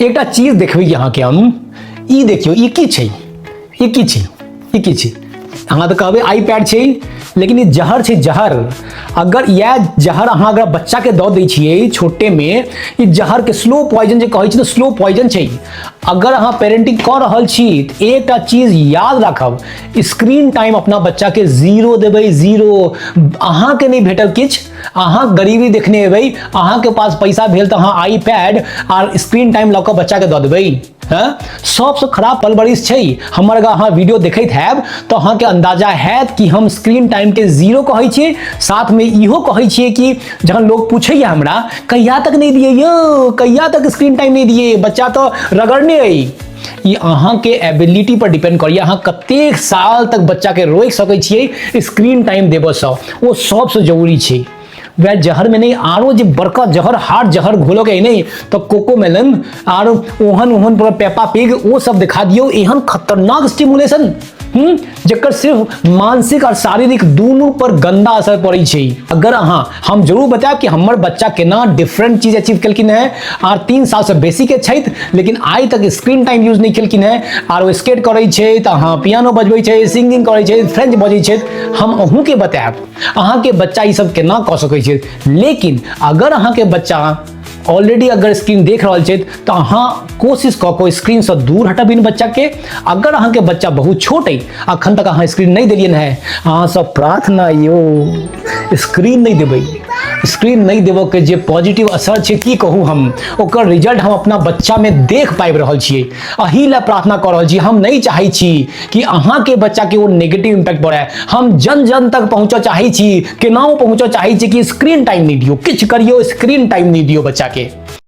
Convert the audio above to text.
एकटा चीज देखबै अहाँके हम। ई देखियौ, ई की छै? ई की छै? ई की छै? अहाँ तऽ कहबै आई पैड छै, लेकिन ई जहर छै, जहर। अगर इएह जहर अहाँ अगर बच्चाके दऽ दै छियै छोटेमे, ई जहरके स्लो पॉइजन जे कहै छै, तऽ स्लो पॉइजन छै। अगर अहाँ पेरेंटिंग कऽ रहल छी तऽ एकटा चीज याद राखब, स्क्रीन टाइम अपना बच्चाके जीरो देबै, जीरो। अहाँके नहि भेटल किछु, अहाँ गरीबी देखने हेबै, अहाँके पास पैसा भेल तऽ अहाँ आई पैड आर स्क्रीन टाइम लऽ कऽ बच्चाके दऽ देबै। हँ, सबसँ खराब परवरिश छै। हमर अगर अहाँ वीडियो देखैत हैब तऽ अहाँके अंदाजा हैत कि हम स्क्रीन टाइमके जीरो कहै छियै। साथमे इहो कहै छियै कि जखन लोक पूछैए हमरा, कहिया तक नहि दियै यौ, कहिया तक स्क्रीन टाइम नहि दियै, बच्चा तऽ रगड़ने अइ, ई अहाँके एबिलिटी पर डिपेंड करैए, अहाँ कतेक साल तक बच्चाके रोकि सकै छियै स्क्रीन टाइम देबऽसँ, ओ सबसँ जरूरी छै। वएह जहरमे नहि, आरो जे बड़का जहर, हार्ड जहर घोलऽके अइ नहि तऽ कोको मेलन आर ओहन ओहन पूरा पेपा पिग ओ सब देखा दियौ, एहन खतरनाक स्टिमुलेशन जकर सिर्फ मानसिक और शारीरिक दुनू पर गंदा असर पड़ै छै। अगर अहाँ, हम जरूर बतायब कि हमर बच्चा केना डिफरेंट चीज अचीव केलखिन है। आर 3 सालसँ बेसीके छथि, लेकिन आइ तक स्क्रीन टाइम यूज नहि केलखिन है। आर ओ स्केट करै छै तऽ अहाँ पियानो बजबै छै, सिंगिंग करै छै, फ्रेंच बजै छै। हम अहूँके बतायब अहाँके बच्चा ई सब केना कऽ सकै छै। लेकिन अगर अहाँके बच्चा ऑलरेडी अगर स्क्रीन देख रहल छै तऽ अहाँ कोशिश कऽ कऽ स्क्रीनसँ दूर हटबिन बच्चाके। अगर अहाँके बच्चा बहुत छोट अइ, अखन तक अहाँ स्क्रीन नहि देलियनि है, अहाँ सब प्रार्थना यौ स्क्रीन नहि देबै। स्क्रीन नहि देबऽके जे पॉजिटिव असर छै, की कहू हम, ओकर रिजल्ट हम अपना बच्चामे देख पाबि रहल छियै। एहि लए प्रार्थना कऽ रहल छी। हम नहि चाहै छी कि अहाँके बच्चाके ओ नेगेटिव इम्पैक्ट पड़ै। हम जन जन तक पहुँचऽ चाहै छी, केनाओ पहुँचऽ चाहै छी कि स्क्रीन टाइम नहि दियौ, किछु करियौ, स्क्रीन टाइम नहि दियौ बच्चाके।